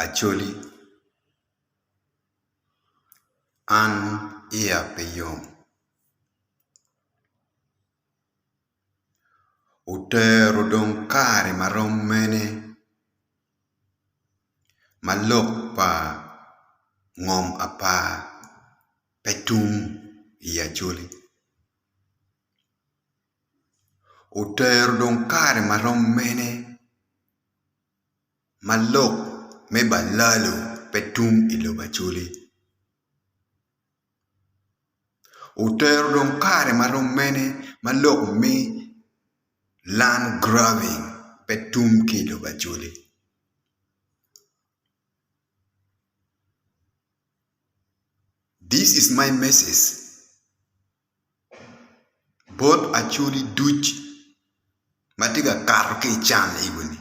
Acholi, an iya pe yom, otero dong kare ma rom mene ma lok pa ngom apar pe tum i Acholi? Otero dong kare ma rom mene ma lok me balalo pe tum i lobo Acholi? Otero dong kare ma rom mene ma lok me land grabbing pe tum ki i lobo Acholi? This is my message bot Acholi duc ma tye ka kato ki i can ego-ni.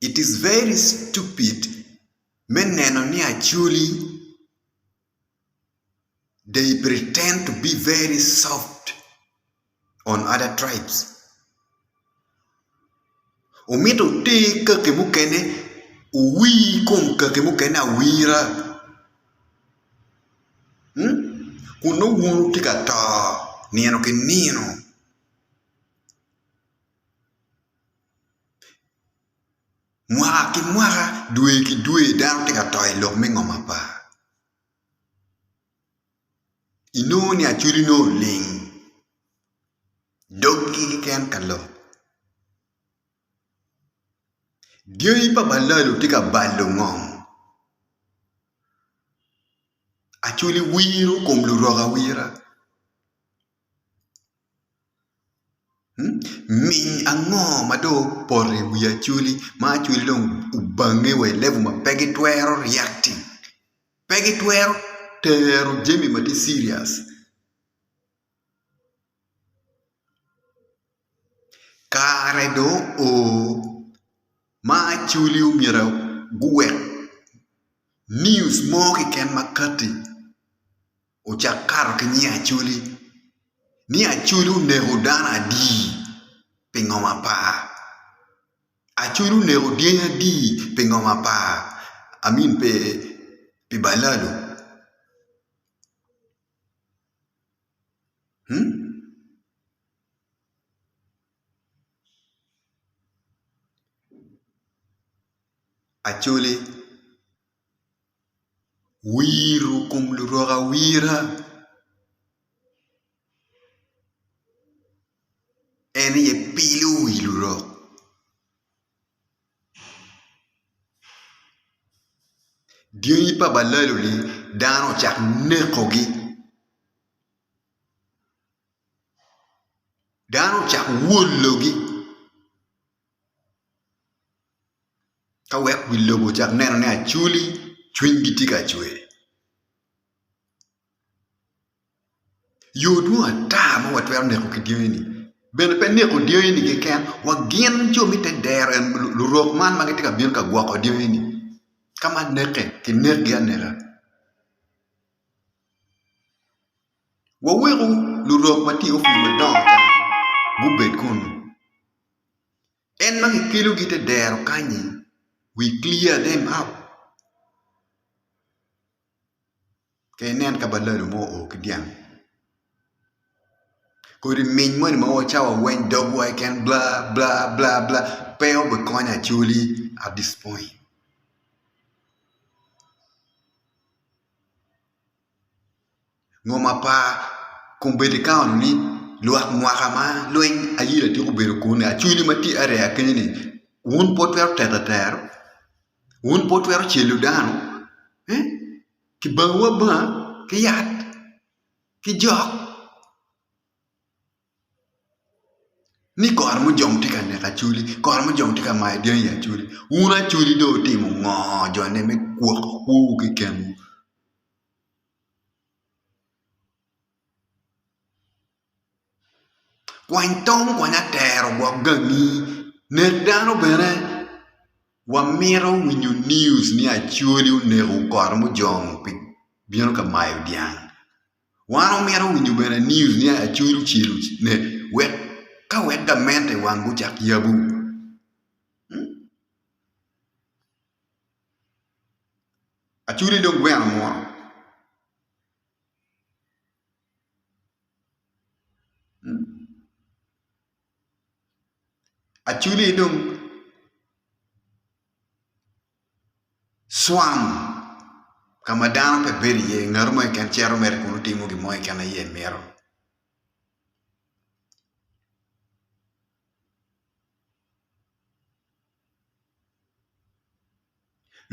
It is very stupid me neno ni Acholi they pretend to be very soft on other tribes. Omito oter kaki mukene owir kom kaki mukene awira kun nongo wun wutye ka to nino ki nino. Mwaka ki mwaka dwe ki dwe dano tye ka to i lok me ngom apar inongo ni acholi nongo oling doggi keken ka lok dyangi pa balalo tye ka balo ngom acholi wiro kom lurok awira. Miny ango ma dong opoto i wi acholi ma acholi dong obange wa i level ma pe gitwero reacting pe gitwero tero jami ma tye serious kare dong oo ma acholi myero guwek news mo keken ma kati. ocak kato ki nying Acholi ni Acholi oneko dano adi pi ngom apar, Acholi oneko dyangi adi pi ngom apar I mean pi balalo Acholi. Wiro kom lurok awira en aye pilo wi lurok dyangi pa balalo-ni dano ocak nekogi dano ocak wologi. Ka wek wi lobo ocak neno ni Acholi cwinygi tye ka cwer. Yo dwong ata ma watwero neko ki dyangi-ni bene pe neko dyangi-ni keken wa gin jo me te dero en lurok man ma gitye ka bino ka gwoko dyangi-ni ka ma neke kinekgi aneka. Waweku lurok ma tye i opic madongo ca gubed kunu. En ma kikelogi i te dero kany-nyi we clear them out ka inen ka balalo mo oo ki dyang kodi miny moni ma cawa weng dogwa keken bla bla bla pe obikonyo acholi at this point. Ngo ma par kombeddi ka onongo ni lwak mwaka ma lweny ayela tye obedo kunu acholi ma tye i area kenyo ni wun pe wutwero teto atero wun pe wutwero celo dano kibangowu abanga ki yat ki jok. Ni kore mujong tye ka neko acholi kore mujong tye ka mayo dyangi acholi wun acholi dong wutimo ngo jone me gwoko kwowu kekenwu kwany tong kwany atero gwok gangi nek dano bene wamito winyo news ni acholi oneko kore mujong pi bino ka mayo dyang. Wan wamito winyo bene news ni Acholi ocelo wek ka wek. gamente wang gucak yabo. Acholi dong gweno muno. Acholi dong cwam ka ma dano pe bedo iye ngat mo keken cito mere kunu timo gin mo keken ma iye mito.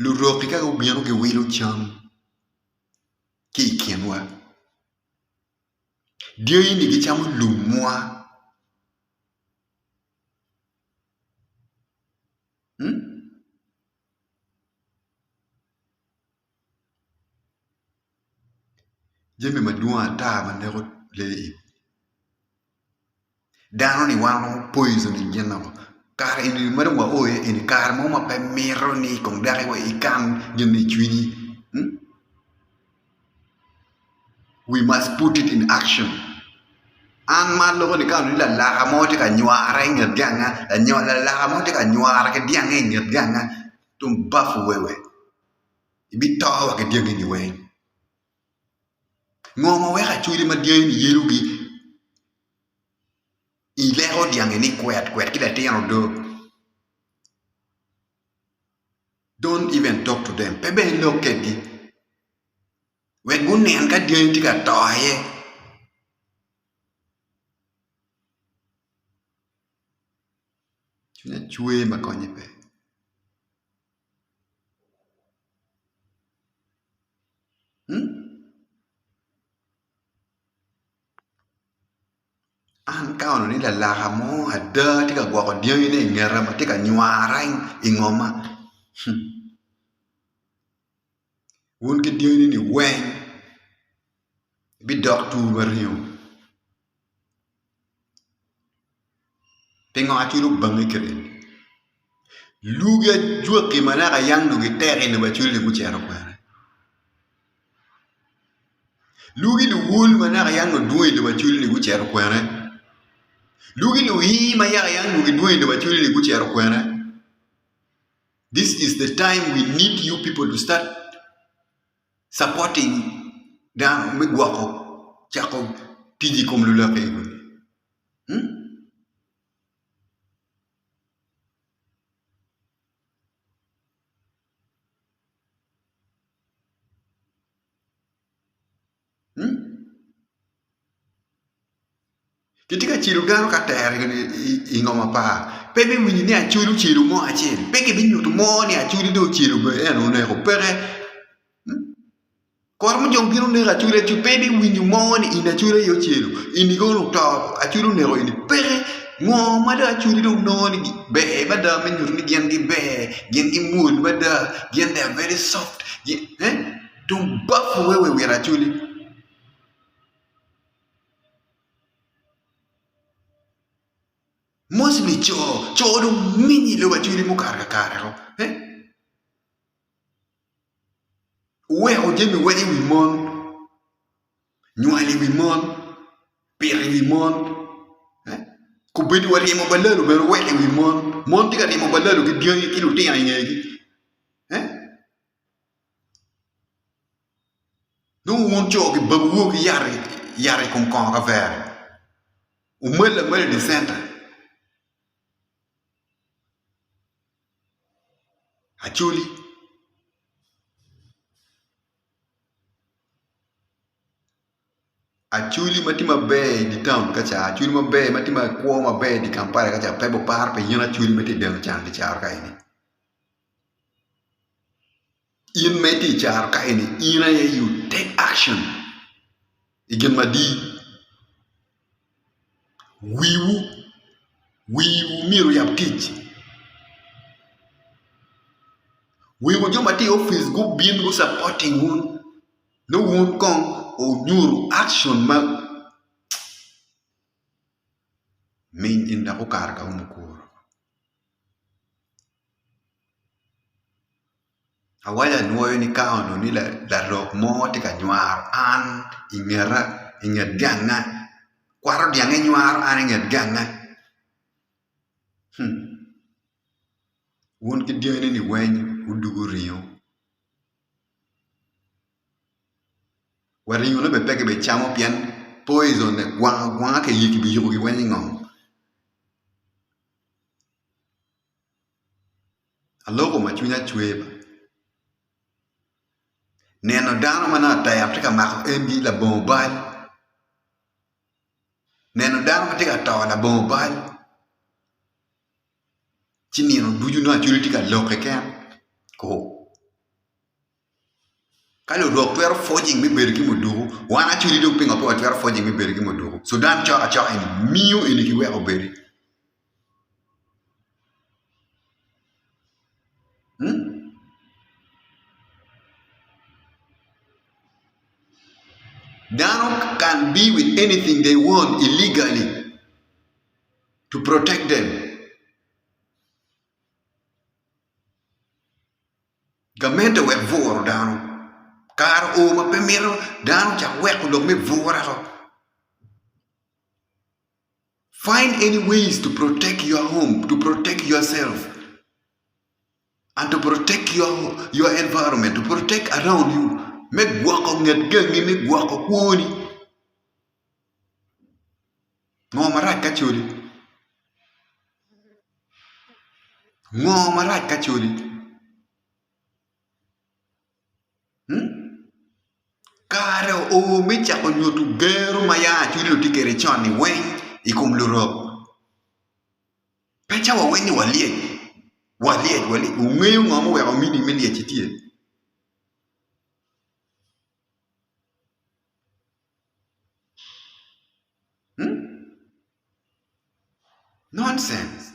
Lurok-ki ka gubino giwilo cam ki i kinwa dyangi-ni gicamo lumwa. Jami madwong ata ma neko lee dano-ni wan romo poisoning gin woko kare eni ma dong wao iye eni kare mo ma pe mito ni kong dok ikan gin i cwinyi we must put it in action an ma aloko ni ka onongo ni lalaka mo tye ka nyware i nget ganga lalaka mo tye ka nyware ki dyange i nget ganga tung bafu wewe ibito wa ki dyangini weng. Ngo ma weko acholi ma dyangini yelogi ileko dyangi ni kwet kwet ki latin odo don't even talk to them pe bene ilok kwedgi wek gunen ka dyangi tye ka to aye. Cwinya cwer ma konye pe. An ka onongo ni lalaka mo ada tye ka gwoko dyangine i ngeta ma tye ka nywara i ngoma wun ki dyangini weng bidok tur ma ringo. Pingo acwalo bangi kwede? Lwugi ajwaki ma naka yang dong gitek i lobo acwali gucito kwene? Lwugi luwol ma naka yang dong dwong i lobo acwali gucito kwene? Lwugi luii ma yaka yang dong gidwong i lobo acwali gucito kwene? This is the time we need you people to start supporting dano me gwoko cako tic i kom lulok ego-ni. Kitye ka celo dano ka tere i ngom apar pe biwinyo ni acoli ocelo mo acel pe kibinyuto mo ni acoli dong ocelo bene ento oneko peke Kor ma jo bino neko acoli acoli pe ibiwinyo mo ni in acoli aye ocelo ini kono oto acoli oneko ini peke ngo ma dong acoli dong nongo ni ber mada me nyuto ni gin giber gin gimwol mada gin they are very soft dong bafu weng wa i wit acoli. Mostly co, co dong miny i lobo acoli mukato kakare ko. Wuweko jami weng i wi mon, nywal i wi mon, pito i wi mon, kobedo wa ryemo balalo bene wuweko i wi mon, mon tye ka ryemo balalo ki dyangi ki lutino i ngegi nongo wun co kibabowu ki yat i kom kongo kavere wumol amala i dye centa. Acholi Acholi ma tye maber i dye taun ka ca acholi maber ma tye kwo maber i dye Kampala ka ca pe guparo pi in acholi ma itye ka deno can i dye caro ka eni in ma itye i caro ka eni in aye you take action i gin madii Wiwu wiwu myero oyab tic weko jo ma tye i opic gubin gu supporting wun nongo wun kong wunyuto action ma miny eni dok okato ka ma okuro. Awaco anwoyo ni ka onongo ni larok mo tye ka nywaro an i ngeta i nget ganga kwato dyange nywaro an i nget ganga. Wun ki dyani-ni weng wudugo ringo wa ringone bene pe kibicamo pien poison-ne gwang agwanga kibiyubogi weng i ngom. Aloko ma cwinya cwer ba neno dano ma nongo atero tye ka mako engi labongo bal neno dano ma tye ka to labongo bal ci nino ducu nongo acholi tye ka lok keken ko ka lurok twero forging me bedo ki muduku wan acholi dong pingo pe watwero forging me bedo ki muduku Sudan cok acoka eni miyo eni ki weko obedi. Dano can be with anything they want illegally to protect them. Gamente wek buro dano kare oo ma pe mito dano cak weko lok me bura ko. Find any ways to protect your home, to protect yourself and to protect your, your environment, to protect around you me gwoko nget gangi, me gwoko kwoni. Ngo marac ka coli? Ngo marac ka coli? Kare oo me cako nyuto gero ma ya Acholi onongo tye kwede con-ni weng i kom lurok pe cawa weng ni walyec walyec walyec wungeyo ngo muweko meaning me lyec-ci tye? Nonsense!